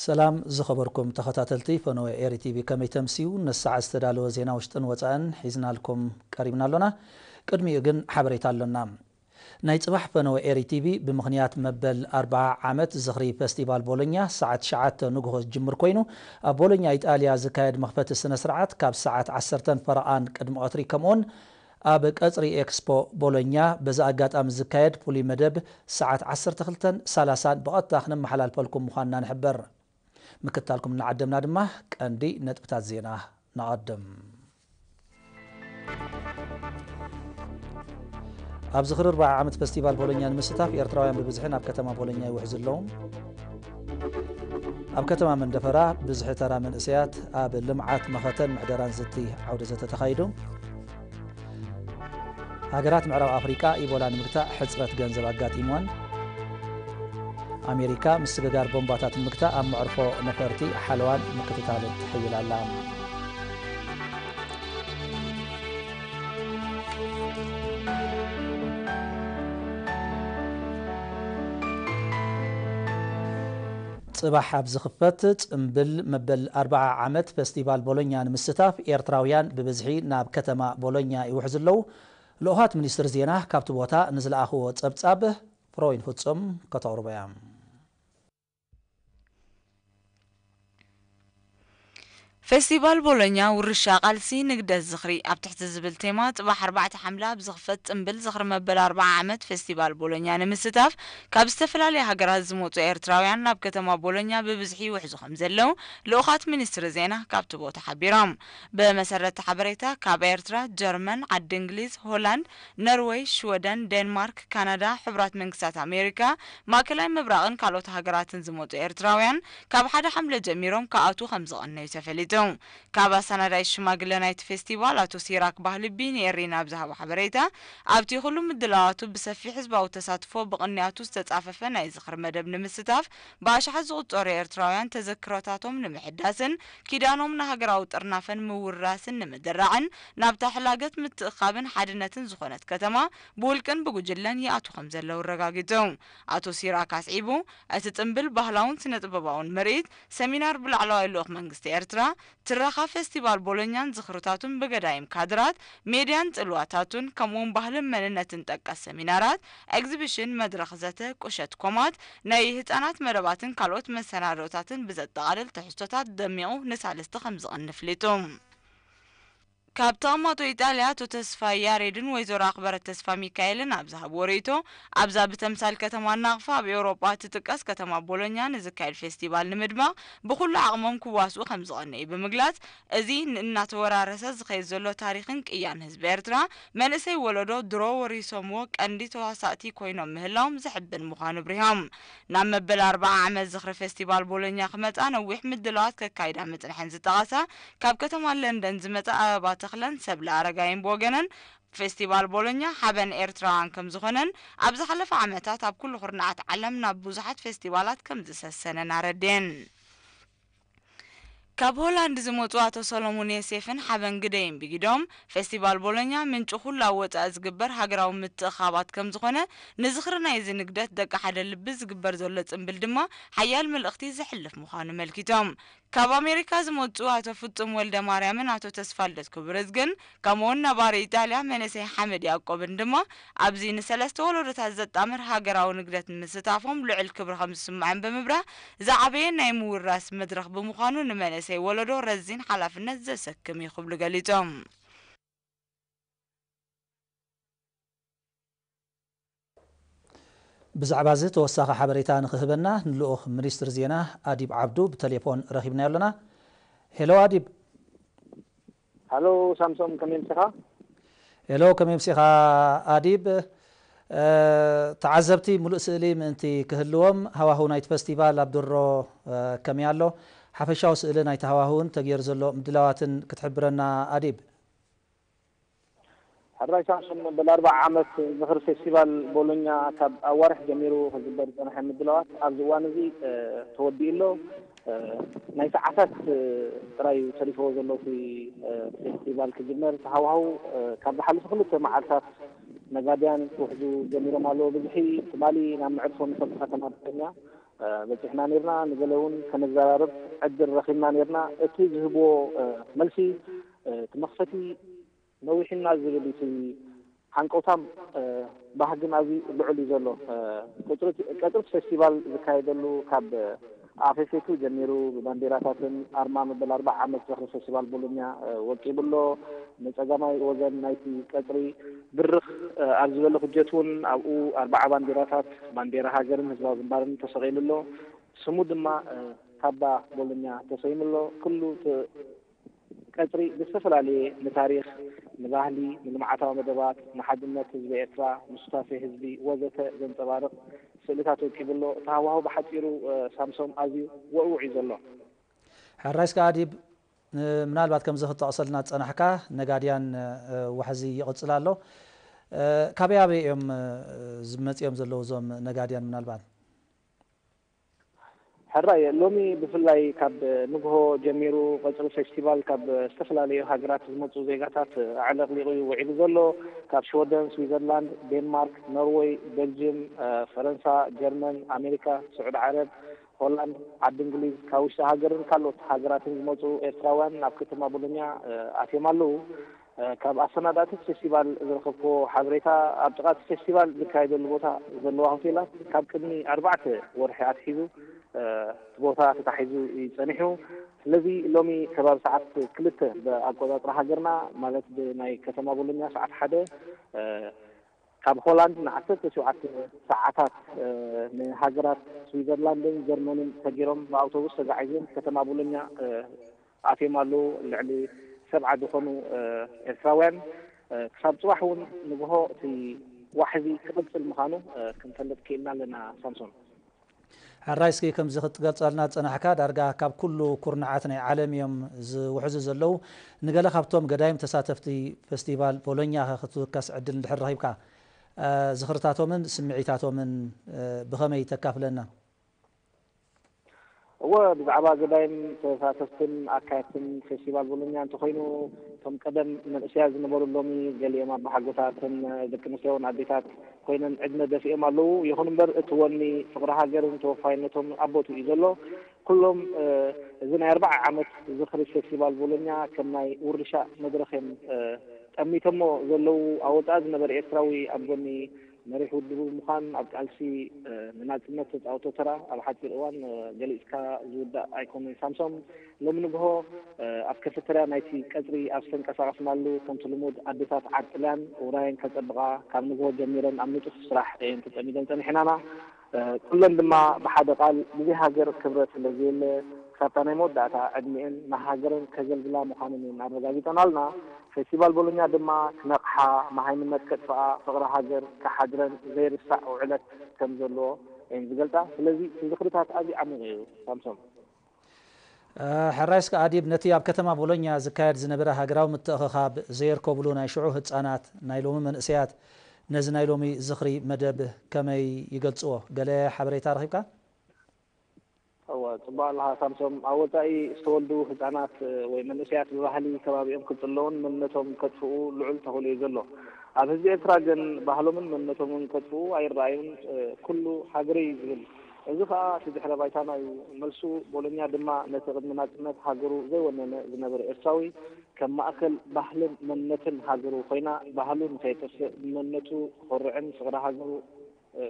ሰላም ዝኸበርኩም ተኸታተልቲ ፈነወ ኤሪ ቲቪ፣ ከመይ ተምስዩ? ነሰዓት ዝተዳለወ ዜና ውሽጥን ወጻእን ሒዝናልኩም ቀሪብና ኣሎና። ቅድሚኡ ግን ሓበሬታ ኣሎና። ናይ ጽባሕ ፈነወ ኤሪ ቲቪ ብምኽንያት መበል ኣርብዓ ዓመት ዝኽሪ ፈስቲቫል ቦሎኛ ሰዓት ትሽዓተ ንግሆ ዝጅምር ኮይኑ፣ ኣብ ቦሎኛ ኢጣልያ ዝካየድ መኽፈቲ ስነ ስርዓት ካብ ሰዓት ዓሰርተ ፈረቓን ቅድሚ ቀትሪ፣ ከምኡውን ኣብ ቀጽሪ ኤክስፖ ቦሎኛ በዚ ኣጋጣሚ ዝካየድ ፍሉይ መደብ ሰዓት ዓሰርተ ክልተን ሰላሳን ብቐጥታ ክነመሓላልፈልኩም ምዃንና ንሕበር። ምክትታልኩም እናዓደምና ድማ ቀንዲ ነጥብታት ዜና ነቐድም። ኣብ ዝኽሪ ኣርብዓ ዓመት ፈስቲቫል ቦሎኛ ንምስታፍ ኤርትራውያን ብብዝሒ ናብ ከተማ ቦሎኛ ይውሕዙ ኣለዉ። ኣብ ከተማ መንደፈራ ብዝሒ ተራ መንእሰያት ኣብ ልምዓት መኸተን ምሕደራን ዝቲ ዓውደ ዘተ ተኻይዱ። ሃገራት ምዕራብ ኣፍሪቃ ኢቦላ ንምግታእ ሕጽረት ገንዘብ ኣጋጢምወን። ኣሜሪካ ምስግጋር ቦምባታት ንምግታእ ኣብ መዕርፎ ነፈርቲ ሓለዋን ምክትታልን ትሕይል ኣላ። ጽባሕ ኣብ ዝኽፈት ጽምብል መበል ኣርብዓ ዓመት ፈስቲቫል ቦሎኛ ንምስታፍ ኤርትራውያን ብብዝሒ ናብ ከተማ ቦሎኛ ይውሕዙ ኣለዉ። ልኡኻት ሚኒስትሪ ዜና ካብቲ ቦታ ንዝለኣኽዎ ጸብጻብ ፍሮይን ፍጹም ከተቕርቦ እያ። ፌስቲቫል ቦሎኛ ውርሻ ቃልሲ ንግደት ዝኽሪ ኣብ ትሕቲ ዝብል ቴማ ጽባሕ ኣርባዕተ ሓምለ ኣብ ዝኽፈት ጽምብል ዝኽሪ መበል ኣርብዓ ዓመት ፌስቲቫል ቦሎኛ ንምስታፍ ካብ ዝተፈላለያ ሃገራት ዝመጹ ኤርትራውያን ናብ ከተማ ቦሎኛ ብብዝሒ ይውሕዙ ከም ዘለዉ ልኡኻት ሚኒስትሪ ዜና ካብቲ ቦታ ሓቢሮም። ብመሰረት ሓበሬታ ካብ ኤርትራ፣ ጀርመን፣ ዓዲ እንግሊዝ፣ ሆላንድ፣ ኖርወይ፣ ሽወደን፣ ዴንማርክ፣ ካናዳ፣ ሕቡራት መንግስታት ኣሜሪካ፣ ማእከላይ ምብራቕን ካልኦት ሃገራትን ዝመጹ ኤርትራውያን ካብ ሓደ ሓምለ ጀሚሮም ክኣትዉ ከም ዝቐነዩ ተፈሊጡ። ካብ ኣሰናዳኢ ሽማግለ ናይቲ ፌስቲቫል ኣቶ ሲራክ ባህልቢ ንኤሪና ኣብ ዝሃቦ ሓበሬታ፣ ኣብቲ ኩሉ ምድላዋቱ ብሰፊሕ ህዝባዊ ተሳትፎ ብቕንያቱ ዝተጻፈፈ ናይ ዝኽሪ መደብ ንምስታፍ ብኣሽሓት ዝቑጸሩ ኤርትራውያን ተዘክሮታቶም ንምሕዳስን ኪዳኖም ንሃገራዊ ጥርናፈን ምውራስን ንምድራዕን ናብታ ሕላገት ምትእኻብን ሓድነትን ዝኾነት ከተማ ብውልቅን ብጉጅለን ይኣትዉ ከም ዘለዉ ኣረጋጊጹ። ኣቶ ሲራክ ኣስዒቡ፣ እቲ ጽምብል ባህላውን ስነ-ጥበባውን ምርኢት፣ ሰሚናር ብላዕለዋይ ልኡኽ መንግስቲ ኤርትራ፣ ትረኻ ፌስቲቫል ቦሎኛን ዝኽርታቱን ብገዳይም ካድራት፣ ሜድያን ጽልዋታቱን፣ ከምኡውን ባህልን መንነትን ጠቀስ ሰሚናራት፣ ኤግዚቢሽን፣ መድረኽ ዘተ፣ ቁሸት ኮማት፣ ናይ ህጻናት መደባትን ካልኦት መሰናድኦታትን ብዘጠቓልል ትሕዝቶታት ደሚቑ ንሳልስቲ ከም ዝቐኒ ኣፍሊጡ። ካብ ተቐማጦ ኢጣልያ ኣቶ ተስፋይ ያሬድን ወይዘሮ ኣኽበረት ተስፋ ሚካኤልን ኣብ ዝሃብዎ ርእይቶ፣ ኣብዛ ብተምሳል ከተማ ናቕፋ ኣብ ኤውሮጳ እትጥቀስ ከተማ ቦሎኛ ንዝካየድ ፌስቲቫል ንምድማቕ ብኹሉ ዓቕሞም ክዋስኡ ከም ዝቐነዩ ብምግላጽ፣ እዚ ንእናተወራረሰ ዝኸይድ ዘሎ ታሪኽን ቅያን ህዝቢ ኤርትራ፣ መንእሰይ ወለዶ ድሮ ወሪሶምዎ ቀንዲ ተዋሳእቲ ኮይኖም ምህላዎም ዘሕብን ምዃኑ ኣብሪሆም። ናብ መበል ኣርብዓ ዓመት ዝኽሪ ፌስቲቫል ቦሎኛ ክመጻ ነዊሕ ምድላዋት ከካይዳ ምጽንሐን ዝጠቐሳ፣ ካብ ከተማ ለንደን ዝመጻ ኣበባ ተኽለን ሰብለ ኣረጋይን ብወገነን፣ ፌስቲቫል ቦሎኛ ሓበን ኤርትራውያን ከም ዝኾነን፣ ኣብ ዝሓለፈ ዓመታት ኣብ ኩሉ ኩርናዓት ዓለም ናብ ብዙሓት ፌስቲቫላት ከም ዝሰሰነን ኣረድየን። ካብ ሆላንድ ዝመጹ ኣቶ ሰሎሞን ዮሴፍን ሓበን ግደይን ብጊዶም፣ ፌስቲቫል ቦሎኛ ምንጪ ኩሉ ኣብ ወጻኢ ዝግበር ሃገራዊ ምትእኻባት ከም ዝኾነ፣ ንዝኽሪ ናይዚ ንግደት ደቂ ሓደ ልቢ ዝግበር ዘሎ ጽምብል ድማ ሓያል መልእኽቲ ዘሕልፍ ምዃኑ ኣመልኪቶም። ካብ ኣሜሪካ ዝመጹ ኣቶ ፍጹም ወልደ ማርያምን ኣቶ ተስፋልደት ክብረዝግን፣ ከምኡውን ነባሪ ኢጣልያ መንእሰይ ሓመድ ያዕቆብን ድማ፣ ኣብዚ ንሰለስተ ወለዶታት ዘጣምር ሃገራዊ ንግደት ምስታፎም ልዑል ክብሪ ከም ዝስምዖም ብምብራህ፣ ዝዓበየ ናይ ምውራስ መድረኽ ብምዃኑ፣ ንመንእሰይ ወለዶ ረዚን ሓላፍነት ዘሰክም እዩ ክብሉ ገሊጾም። ብዛዕባ እዚ ተወሳኺ ሓበሬታ ንኽህበና ንልኡኽ ሚኒስትሪ ዜና ኣዲብ ዓብዱ ብተሌፎን ረኺብናዮ ኣለና። ሄሎ ኣዲብ። ሃሎ ሳምሶም፣ ከመይ ምሲኻ? ሄሎ፣ ከመይ ምሲኻ ኣዲብ? እ፣ ተዓዘብቲ ሙሉእ ስእሊ ምእንቲ ክህልዎም፣ ሃዋህው ናይቲ ፈስቲቫል ኣብ ድሮ፣ እ፣ ከመይ ኣሎ? ሓፈሻዊ ስእሊ ናይቲ ሃዋህውን ተገይሩ ዘሎ ምድላዋትን ክትሕብረና ኣዲብ። ሕራይ ሳምሶም፣ መበል ኣርብዓ ዓመት ዝኽሪ ፌስቲቫል ቦሎኛ ካብ ኣዋርሕ ጀሚሩ ክግበር ዝጸንሐ ምድላዋት ኣብዚ እዋን እዚ፣ እ፣ ተወዲኡ ኣሎ። እ፣ ናይ ሰዓታት፣ እ፣ ጥራይ እዩ ተሪፍዎ ዘሎ እቲ፣ እ፣ ፌስቲቫል ክጅመር። እቲ ሃዋህው፣ እ፣ ካብ ዝሓለፉ ክልተ መዓልታት ነጋድያን ክውሕዙ ጀሚሮም ኣለዉ። ብዝሒ ትማሊ ናብ መዕርፎ ነፈርቲ ከተማ ቦሎኛ በፂሕና ነርና። ንገለ እውን ከነዘራርብ ዕድል ረኺብና ነርና። እቲ ዝህብዎ መልሲ እቲ መኽፈቲ ነዊሕና ዝብል እቲ ሃንቀውታን ባህግን ኣዝዩ ልዑል እዩ ዘሎ። ቀፅሪ ፌስቲቫል ዝካየደሉ ካብ ኣፌፌቱ ጀሚሩ ብባንዴራታትን ኣርማ መበል ኣርባዓ ዓመት ዝኽሪ ፌስቲቫል ቦሎኛ ወቂቡ ኣሎ። ንፀጋማይ ወገን ናይቲ ቀፅሪ ብርኽ ኣብ ዝበለ ኩጀት እውን ኣብኡ ኣርባዓ ባንዴራታት፣ ባንዴራ ሃገርን ህዝባዊ ግንባርን ተሰቒሉ ኣሎ። ስሙ ድማ ካባ ቦሎኛ ተሰይሙ ኣሎ። ኩሉ እቲ ቀፅሪ ብዝተፈላለየ ንታሪኽ፣ ንባህሊ፣ ንልምዓታዊ መደባት፣ ንሓድነት ህዝቢ ኤርትራ፣ ንሱታፌ ህዝቢ ወዘተ ዘንፀባርቕ ስእልታት ወቂቡ ኣሎ። እቲ ሃዋሁ ብሓፂሩ ሳምሶም ኣዝዩ ወእውዕ እዩ ዘሎ። ሕራይ እስከ ኣዲብ፣ ምናልባት ከምዚ ክትጠቕሰልና ዝፀናሕካ ነጋድያን ዋሕዚ ይቕፅል ኣሎ። ካበይ ኣበይ እዮም ዝመፅኦም ዘለዉ እዞም ነጋድያን ምናልባት? ሕራይ ሎሚ ብፍላይ ካብ ንግሆ ጀሚሩ ቀፅሪ ፌስቲቫል ካብ ዝተፈላለዩ ሃገራት ዝመፁ ዜጋታት ኣዕለቕሊቑ እዩ ውዒሉ ዘሎ። ካብ ሽወደን፣ ስዊዘርላንድ፣ ዴንማርክ፣ ኖርወይ፣ ቤልጅየም፣ ፈረንሳ፣ ጀርመን፣ ኣሜሪካ፣ ስዑድ ዓረብ፣ ሆላንድ፣ ዓዲ እንግሊዝ፣ ካብ ውሽጢ ሃገርን ካልኦት ሃገራትን ዝመፁ ኤርትራውያን ናብ ከተማ ቦሎኛ ኣትዮም ኣለዉ። ካብ ኣሰናዳእቲ እቲ ፌስቲቫል ዝረኸብክዎ ሓበሬታ፣ ኣብ ጥቓ እቲ ፌስቲቫል ዝካየደሉ ቦታ ዘለዋ ሆቴላት ካብ ቅድሚ ኣርባዕተ ወርሒ ኣትሒዙ እቲ ቦታ ተታሒዙ እዩ ጸኒሑ። ስለዚ ሎሚ ከባቢ ሰዓት ክልተ ብኣቆጻጽራ ሃገርና፣ ማለት ብናይ ከተማ ቦሎኛ ሰዓት ሓደ፣ ካብ ሆላንድ ንዓሰርተ ሸውዓተ ሰዓታት ንሃገራት ስዊዘርላንድን ጀርመንን ሰጊሮም ብኣውቶቡስ ተጋዒዞም ከተማ ቦሎኛ ኣትዮም ኣለዉ። ልዕሊ ሰብዓ ዝኾኑ ኤርትራውያን ክሳብ ጽባሕ እውን ንግሆ እቲ ዋሕዚ ክቕጽል ምዃኑ ክንፈልጥ ክኢልና ኣለና። ሳምሶን። ሕራይ እስኪ ከምዚ ክትገልጸልና ዝጸናሕካ ዳርጋ ካብ ኩሉ ኩርናዓት ናይ ዓለም እዮም ዝውሕዙ ዘለዉ። ንገለ ካብቶም ገዳይም ተሳተፍቲ ፈስቲቫል ቦሎኛ ኸ ክትውከስ ዕድል እንድሕር ረኺብካ ዝኽርታቶምን ስምዒታቶምን ብኸመይ ተካፍለና? እወ፣ ብዛዕባ ገዳይም ተሳተፍትን ኣካየድትን ፌስቲቫል ቦሎኛ እንተኾይኑ፣ እቶም ቀደም መንእሰያት ዝነበሩ ሎሚ ገሊኦም ኣባሓጎታትን ደቂ ኣንስትዮን ኣዴታት ኮይነን ዕድመ ደፊኦም ኣለዉ። ይኹን እምበር እቲ ወኒ ፍቕሪ ሃገርን ተወፋይነቶም ኣብ ቦትኡ እዩ ዘሎ። ኩሎም እዚ ናይ ኣርብዓ ዓመት ዝኽሪ ፌስቲቫል ቦሎኛ ከም ናይ ውርሻ መድረኽ እዮም ጠሚቶሞ ዘለዉ። ኣብ ወጻኢ ዝነበረ ኤርትራዊ ኣብ ጎኒ መሪሕ ውድቡ ብምዃን ኣብ ቃልሲ ንናጽነት ተጻወቶ ተራ ኣብ ሓጺር እዋን ገሊጽካ ዝውዳእ ኣይኮነን። ሳምሶም ሎሚ ንግሆ ኣብ ከፊተርያ ናይቲ ቀጽሪ ኣብ ዝተንቀሳቐስናሉ ከምቲ ልሙድ ኣዴታት ዓርጥልያን ውራየን ከጸብቓ ካብ ንግሆ ጀሚረን ኣብ ንጡፍ ስራሕ እየን ተጸሚደን ጸኒሕናና። ኩለን ድማ ብሓደ ቃል ብዘይ ሃገር ክብረት ስለ ዘየለ ክሳብታ ናይ መወዳእታ ዕድሚኤን ንሃገረን ከገልግላ ምዃነን እየን ኣረጋጊጸናልና። ፌስቲቫል ቦሎኛ ድማ ክነቕሓ፣ መሃይምነት ከጥፍኣ፣ ፍቕሪ ሃገር ክሓድረን ዘይርሳዕ ውዕለት ከም ዘለዎ እየን ዝገልጻ። ስለዚ እቲ ዝኽርታት ኣዝዩ ዓሚቕ እዩ ሳምሶም። ሕራይ እስከ ኣዲብ፣ ነቲ ኣብ ከተማ ቦሎኛ ዝካየድ ዝነበረ ሃገራዊ ምትእኽኻብ ዘየርከብሉ ናይ ሽዑ ህጻናት፣ ናይ ሎሚ መንእሰያት ነዚ ናይ ሎሚ ዝኽሪ መደብ ከመይ ይገልጽዎ? ገለ ሓበሬታ ረኺብካ? እወ፣ ጽቡቕ ኣለኻ ሳምሶም። ኣብ ወጻኢ ዝተወልዱ ህጻናት ወይ መንእሰያት ብባህሊ ከባቢኦም ክጽለዉን መንነቶም ከጥፍኡ ልዑል ተኽእሎ እዩ ዘሎ። ኣብ ህዝቢ ኤርትራ ግን ባህሎምን መንነቶምን ከጥፍኡ ኣይረኣዩን። ኩሉ ሃገረይ እዩ ዝብል። እዚ ኸኣ እቲ ድሕረ ባይታና እዩ። መልሱ ቦሎኛ ድማ ነቲ ቅድሚ ናጽነት ሃገሩ ዘይወነነ ዝነበረ ኤርትራዊ ከም ማእከል ባህልን መንነትን ሃገሩ ኮይና፣ ባህሉ ንኸየጥፍእ፣ ብመንነቱ ክኾርዕን ፍቕሪ ሃገሩ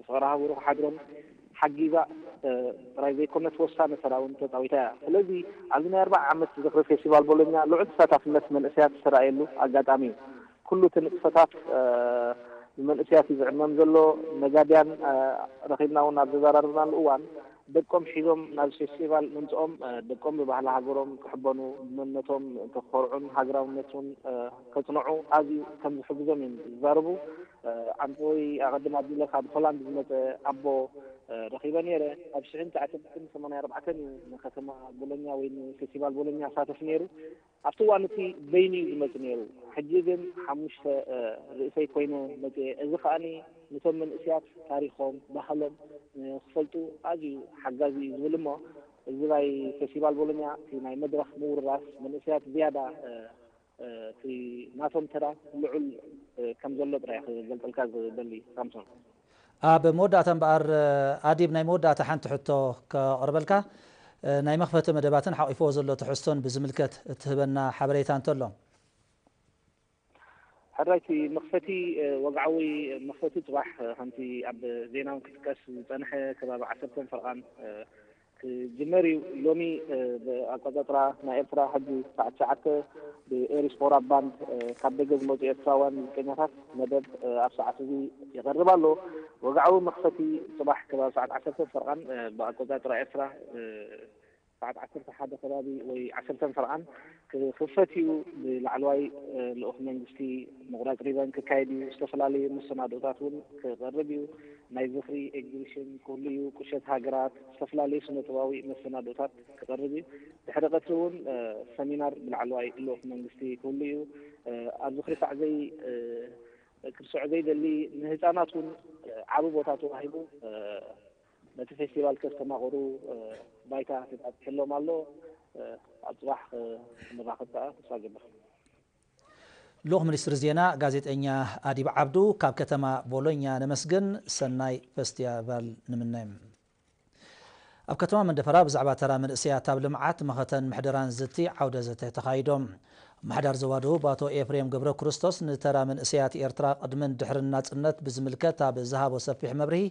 ፍቕሪ ሃገሩ ክሓድሮን ሓጊዛ ጥራይ ዘይኮነት ወሳኒ ተራ እውን ተጻዊታ እያ። ስለዚ ኣብዚ ናይ ኣርብዓ ዓመት ዝኽሪ ፌስቲቫል ቦሎኛ ልዑል ተሳታፍነት መንእሰያት ዝተራእየሉ ኣጋጣሚ እዩ። ኩሉ እቲ ንጥፈታት ብመንእሰያት እዩ ዝዕመም ዘሎ። ነጋድያን ረኺብና እውን ኣብ ዘዘራረብናሉ እዋን ደቆም ሒዞም ናብ ፌስቲቫል ምምፅኦም ደቆም ብባህሊ ሃገሮም ክሕበኑ፣ ብመንነቶም ክኾርዑን ሃገራውነት እውን ከፅንዑ ኣዝዩ ከም ዝሕግዞም እዮም ዝዛረቡ። ዓንተወይ ኣቐድም ኣቢለ ካብ ሆላንድ ዝመፀ ኣቦ ረኺበ ነይረ። ኣብ ሽሕን ትሽዓተ ሚእትን ሰማንያን ኣርባዕተን እዩ ንከተማ ቦሎኛ ወይ ንፌስቲቫል ቦሎኛ ሳተፍ ነይሩ። ኣብቲ እዋን እቲ በይኑ እዩ ዝመጽእ ነይሩ። ሕጂ ግን ሓሙሽተ ርእሰይ ኮይነ መጽየ። እዚ ከኣኒ ነቶም መንእስያት ታሪኾም፣ ባህሎም ክፈልጡ ኣዝዩ ሓጋዚ እዩ ዝብል እሞ፣ እዚ ናይ ፌስቲቫል ቦሎኛ እቲ ናይ መድረኽ ምውርራስ መንእስያት ዝያዳ እቲ ናቶም ተራ ልዑል ከም ዘሎ ጥራይ ክገልጸልካ ዝደሊ ሳምሶን። ኣብ መወዳእታ እምበኣር፣ ኣዲብ፣ ናይ መወዳእታ ሓንቲ ሕቶ ከቕርበልካ፣ ናይ መኽፈቲ መደባትን ሓቒፍዎ ዘሎ ትሕዝቶን ብዝምልከት እትህበና ሓበሬታ እንተሎ። ሕራይቲ መኽፈቲ፣ ወግዓዊ መኽፈቲ ጽባሕ፣ ከምቲ ኣብ ዜና እውን ክጥቀስ ዝጸንሐ፣ ከባቢ ዓሰርተ ፈርቓን ክጅመር እዩ። ሎሚ ብኣቆጻጽራ ናይ ኤርትራ ሕጂ ሰዓት ትሽዓተ ብኤሪስፖራ ባንድ ካብ ደገ ዝመጹ ኤርትራውያን ሙዚቀኛታት መደብ ኣብ ሰዓት እዚ ይቐርብ ኣሎ። ወግዓዊ መኽፈቲ ጽባሕ ከባቢ ሰዓት ዓሰርተ ፈርቓን ብኣቆጻጽራ ኤርትራ ሰዓት ዓሰርተ ሓደ ከባቢ ወይ ዓሰርተ ፈርቓን ክኽፈት እዩ። ብላዕለዋይ ልኡኽ መንግስቲ ምቑራጽ ሪበን ክካየድ እዩ። ዝተፈላለዩ መሰናዶታት እውን ክቐርብ እዩ። ናይ ዝኽሪ ኤግዚቢሽን ክህሉ እዩ። ቁሸት ሃገራት፣ ዝተፈላለዩ ስነ ጥበባዊ መሰናዶታት ክቐርብ እዩ። ድሕሪ ቀትሪ እውን ሰሚናር ብላዕለዋይ ልኡኽ መንግስቲ ክህሉ እዩ። ኣብ ዝኽሪ ሳዕ ዘይ ክርስዖ ዘይደሊ፣ ንህፃናት እውን ዓቢ ቦታ ተዋሂቡ ነቲ ፌስቲቫል ከስተማቕሩ ባይታ ተጣጢሕሎም ኣሎ። ኣብ ፅባሕ ንራኸብ ከዓ ተስፋ ገብር። ልኡኽ ሚኒስትሪ ዜና ጋዜጠኛ ኣዲብ ዓብዱ ካብ ከተማ ቦሎኛ ነመስግን። ሰናይ ፌስቲቫል ንምነ። ኣብ ከተማ መንደፈራ ብዛዕባ ተራ መንእሰያት ኣብ ልምዓት፣ መኸተን ምሕደራን ዝቲ ዓውደ ዘተ ተኻይዶም። ኣመሓዳሪ ዞባ ደቡብ ኣቶ ኤፍሬም ገብረ ክርስቶስ ንተራ መንእሰያት ኤርትራ ቅድምን ድሕርን ናጽነት ብዝምልከት ኣብ ዝሃቦ ሰፊሕ መብርሂ፣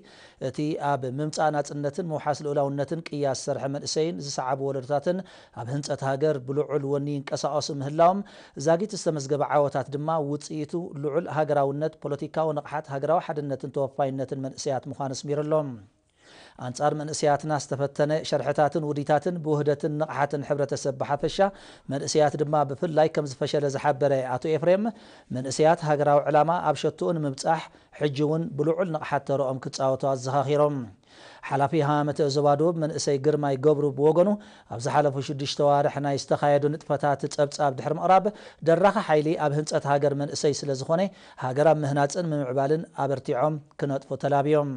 እቲ ኣብ ምምጻእ ናጽነትን ምውሓስ ልኡላውነትን ቅያ ዝሰርሐ መንእሰይን ዝሰዓቡ ወለዶታትን ኣብ ህንጸት ሃገር ብልዑል ወኒ ይንቀሳቐሱ ምህላዎም ዛጊት ዝተመዝገበ ዓወታት ድማ ውጽኢቱ ልዑል ሃገራውነት፣ ፖለቲካዊ ንቕሓት፣ ሃገራዊ ሓድነትን ተወፋይነትን መንእሰያት ምዃኑ ኣስሚሩ ኣሎ። ኣንጻር መንእሰያትና ዝተፈተነ ሸርሕታትን ውዲታትን ብውህደትን ንቕሓትን ሕብረተሰብ ብሓፈሻ መንእሰያት ድማ ብፍላይ ከም ዝፈሸለ ዝሓበረ ኣቶ ኤፍሬም፣ መንእሰያት ሃገራዊ ዕላማ ኣብ ሸትኡ ንምብጻሕ ሕጂ እውን ብልዑል ንቕሓት ተረኦም ክጻወቱ ኣዘኻኺሮም። ሓላፊ ሃመተ ዞባ ደቡብ መንእሰይ ግርማይ ገብሩ ብወገኑ፣ ኣብ ዝሓለፉ ሽዱሽተ ዋርሕ ናይ ዝተኻየዱ ንጥፈታት ጸብጻብ ድሕሪ ምቕራብ፣ ደራኺ ሓይሊ ኣብ ህንጸት ሃገር መንእሰይ ስለ ዝኾነ፣ ሃገር ኣብ ምህናጽን ምምዕባልን ኣበርቲዖም ክነጥፉ ተላብዮም።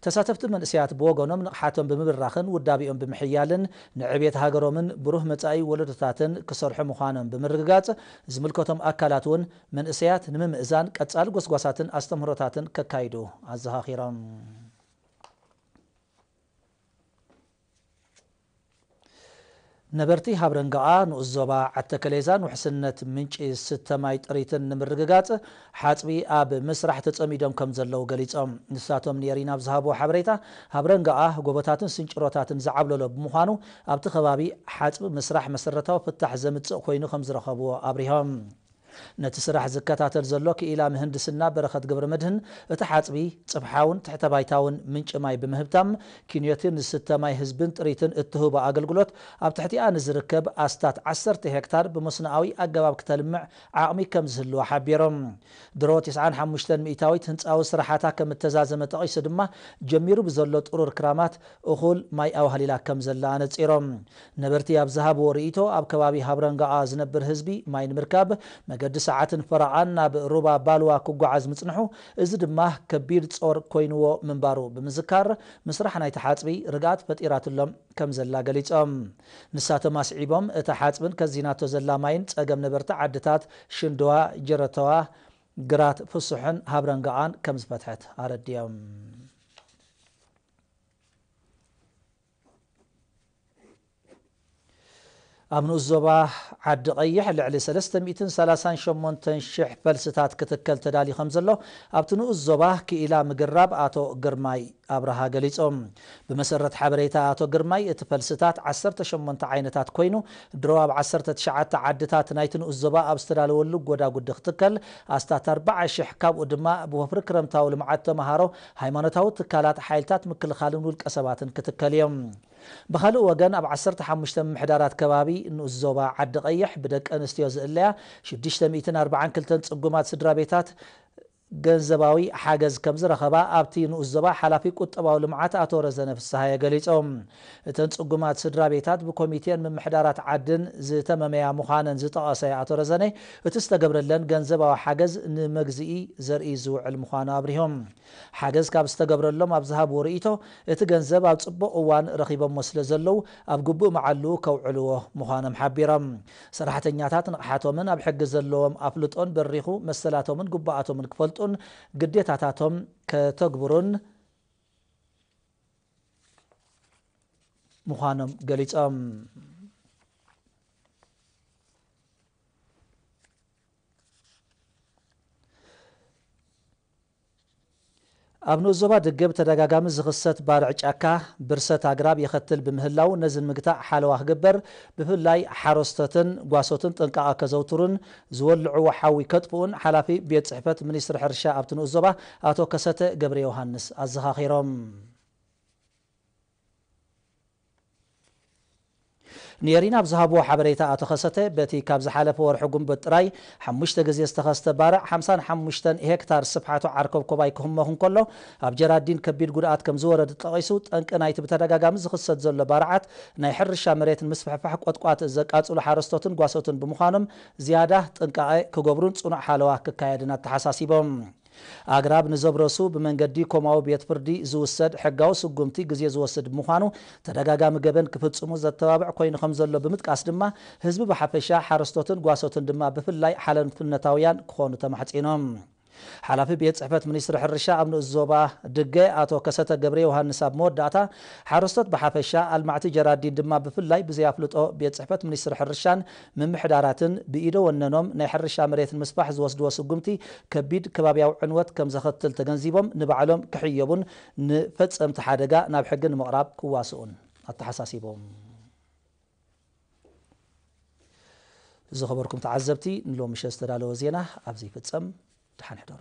ተሳተፍቲ መንእሰያት ብወገኖም ንቕሓቶም ብምብራኽን ውዳቤኦም ብምሕያልን ንዕቤት ሃገሮምን ብሩህ መጻኢ ወለዶታትን ክሰርሑ ምዃኖም ብምርግጋጽ፣ ዝምልከቶም ኣካላት እውን መንእሰያት ንምምእዛን ቀጻሊ ጎስጓሳትን ኣስተምህሮታትን ከካይዱ ኣዘኻኺሮም። ነበርቲ ሃብረንጋኣ ንኡስ ዞባ ዓተከሌዛን ውሕስነት ምንጪ ዝስተ ማይ ጥሪትን ንምርግጋጽ ሓጽቢ ኣብ ምስራሕ ተጸሚዶም ከም ዘለዉ ገሊጾም። ንሳቶም ንኤሪና ኣብ ዝሃብዎ ሓበሬታ፣ ሃብረንጋኣ ጎቦታትን ስንጭሮታትን ዝዓብለሎ ብምዃኑ፣ ኣብቲ ከባቢ ሓጽቢ ምስራሕ መሰረታዊ ፍታሕ ዘምጽእ ኮይኑ ከም ዝረኸብዎ ኣብሪሆም። ነቲ ስራሕ ዝከታተል ዘሎ ክኢላ ምህንድስና በረኸት ገብረመድህን፣ እቲ ሓጽቢ ጽፍሓውን ትሕተ ባይታውን ምንጪ ማይ ብምህብታም፣ ኪንዮቲ ንዝስተ ማይ ህዝብን ጥሪትን እትህቦ ኣገልግሎት፣ ኣብ ትሕቲኣ ንዝርከብ ኣስታት ዓሰርተ ሄክታር ብመስኖኣዊ ኣገባብ ክተልምዕ ዓቕሚ ከም ዝህልዋ ሓቢሮም። ድሮ ተስዓን ሓሙሽተን ሚእታዊት ህንጻዊ ስራሓታ ከም እተዛዘመ ጠቒሱ ድማ፣ ጀሚሩ ብዘሎ ጥሩር ክራማት እኹል ማይ ኣዋህሊላ ከም ዘላ ኣነጺሮም። ነበርቲ ኣብ ዝሃብዎ ርእይቶ፣ ኣብ ከባቢ ሃብረንጋኣ ዝነብር ህዝቢ ማይ ንምርካብ መገዲ ሰዓትን ፈረቓን ናብ ሩባ ባልዋ ክጓዓዝ ምጽንሑ፣ እዚ ድማ ከቢድ ጾር ኮይንዎ ምንባሩ ብምዝካር፣ ምስራሕ ናይቲ ሓጽቢ ርግኣት ፈጢራትሎም ከም ዘላ ገሊጾም። ንሳቶም ኣስዒቦም፣ እታ ሓጽብን ከዚናቶ ዘላ ማይን ጸገም ነበርቲ ዓድታት ሽንድዋ፣ ጀረተዋ፣ ግራት ፍሱሕን ሃብረንጋኣን ከም ዝፈትሐት ኣረዲኦም። ኣብ ንኡስ ዞባ ዓዲ ቀይሕ ልዕሊ ሰለስተ ሚእትን ሰላሳን ሸሞንተን ሽሕ ፈልስታት ክትከል ተዳልዩ ከም ዘሎ ኣብቲ ንኡስ ዞባ ክኢላ ምግራብ ኣቶ ግርማይ ኣብርሃ ገሊጾም። ብመሰረት ሓበሬታ ኣቶ ግርማይ፣ እቲ ፈልስታት ዓሰርተ ሸሞንተ ዓይነታት ኮይኑ፣ ድሮ ኣብ ዓሰርተ ትሽዓተ ዓድታት ናይቲ ንኡስ ዞባ ኣብ ዝተዳለወሉ ጎዳጉዲ ክትከል ኣስታት ኣርባዓ ሽሕ፣ ካብኡ ድማ ብወፍሪ ክረምታዊ ልምዓት ተመሃሮ፣ ሃይማኖታዊ ትካላት፣ ሓይልታት ምክልኻልን ውልቀ ሰባትን ክትከል እዮም። ብኻልእ ወገን፣ ኣብ ዓሰርተ ሓሙሽተ ምምሕዳራት ከባቢ ንኡስ ዞባ ዓዲ ቀይሕ ብደቂ ኣንስትዮ ዝእለያ ሽዱሽተ ሚእትን ኣርባዓን ክልተን ጽጉማት ስድራ ቤታት ገንዘባዊ ሓገዝ ከም ዝረኸባ ኣብቲ ንኡስ ዞባ ሓላፊ ቁጠባዊ ልምዓት ኣቶ ረዘነ ፍስሃየ ገሊጾም። እተን ጽጉማት ስድራ ቤታት ብኮሚቴን ምምሕዳራት ዓድን ዝተመመያ ምዃነን ዝጠቐሰ ኣቶ ረዘነ፣ እቲ ዝተገብረለን ገንዘባዊ ሓገዝ ንመግዝኢ ዘርኢ ዝውዕል ምዃኑ ኣብሪሆም። ሓገዝ ካብ ዝተገብረሎም ኣብ ዝሃብዎ ርእይቶ፣ እቲ ገንዘብ ኣብ ጽቡቕ እዋን ረኺቦሞ ስለ ዘለዉ፣ ኣብ ግቡእ መዓልኡ ከውዕልዎ ምዃኖም ሓቢሮም። ሰራሕተኛታት ንቕሓቶምን ኣብ ሕጊ ዘለዎም ኣፍልጦን በሪኹ መሰላቶምን ግቡኣቶምን ክፈልጡን ግዴታታቶም ከተግብሩን ምዃኖም ገሊጾም። ኣብ ንኡስ ዞባ ድገ ብተደጋጋሚ ዝኽሰት ባርዕ ጫካ ብርሰት ኣግራብ የኸትል ብምህላው፣ ነዚ ንምግታእ ሓለዋ ክግበር፣ ብፍላይ ሓረስቶትን ጓሶትን ጥንቃቐ ከዘውትሩን ዝወልዕዎ ሓዊ ከጥፍኡን ሓላፊ ቤት ጽሕፈት ሚኒስትሪ ሕርሻ ኣብቲ ንኡስ ዞባ ኣቶ ከሰተ ገብረ ዮሃንስ ኣዘኻኺሮም። ንኤሪና ኣብ ዝሃብዎ ሓበሬታ ኣቶ ከሰተ፣ በቲ ካብ ዝሓለፈ ወርሒ ጉንበት ጥራይ ሓሙሽተ ግዜ ዝተኸስተ ባርዕ ሓምሳን ሓሙሽተን ሄክታር ስፍሓቱ ዓርከብኮባይ ክህመኹ እንከሎ፣ ኣብ ጀራዲን ከቢድ ጉድኣት ከም ዝወረደ ጠቒሱ፣ ጠንቂ ናይቲ ብተደጋጋሚ ዝኽሰት ዘሎ ባርዓት ናይ ሕርሻ መሬትን ምስፍሕፋሕ ቆጥቋጥ ዘቃጽሉ ሓረስቶትን ጓሶትን ብምዃኖም ዝያዳ ጥንቃቐ ክገብሩን ጽኑዕ ሓለዋ ክካየድን ኣተሓሳሲቦም። ኣግራብ ንዘብረሱ ብመንገዲ ኮማዊ ቤት ፍርዲ ዝውሰድ ሕጋዊ ስጉምቲ ግዜ ዝወስድ ብምዃኑ፣ ተደጋጋሚ ገበን ክፍጽሙ ዘተባብዕ ኮይኑ ከም ዘሎ ብምጥቃስ ድማ፣ ህዝቢ ብሓፈሻ፣ ሓረስቶትን ጓሶትን ድማ ብፍላይ ሓላፍነታውያን ክኾኑ ተማሕጺኖም። ሓላፊ ቤት ጽሕፈት ሚኒስትሪ ሕርሻ ኣብ ንኡስ ዞባ ድገ ኣቶ ከሰተ ገብረ ዮሃንስ ኣብ መወዳእታ፣ ሓረስቶት ብሓፈሻ፣ ኣልማዕቲ ጀራዲን ድማ ብፍላይ ብዘይ ኣፍልጦ ቤት ጽሕፈት ሚኒስትሪ ሕርሻን ምምሕዳራትን ብኢደ ወነኖም ናይ ሕርሻ መሬት ንምስፋሕ ዝወስድዎ ስጉምቲ ከቢድ ከባብያዊ ዕንወት ከም ዘኸትል ተገንዚቦም፣ ንባዕሎም ክሕየቡን ንፈጸምቲ ሓደጋ ናብ ሕጊ ንምቕራብ ክዋስኡን ኣተሓሳሲቦም። ዝኸበርኩም ተዓዘብቲ፣ ንሎሚ ምሸት ዝተዳለወ ዜና ኣብዚ ይፍጸም። ደሓን ሕደሩ።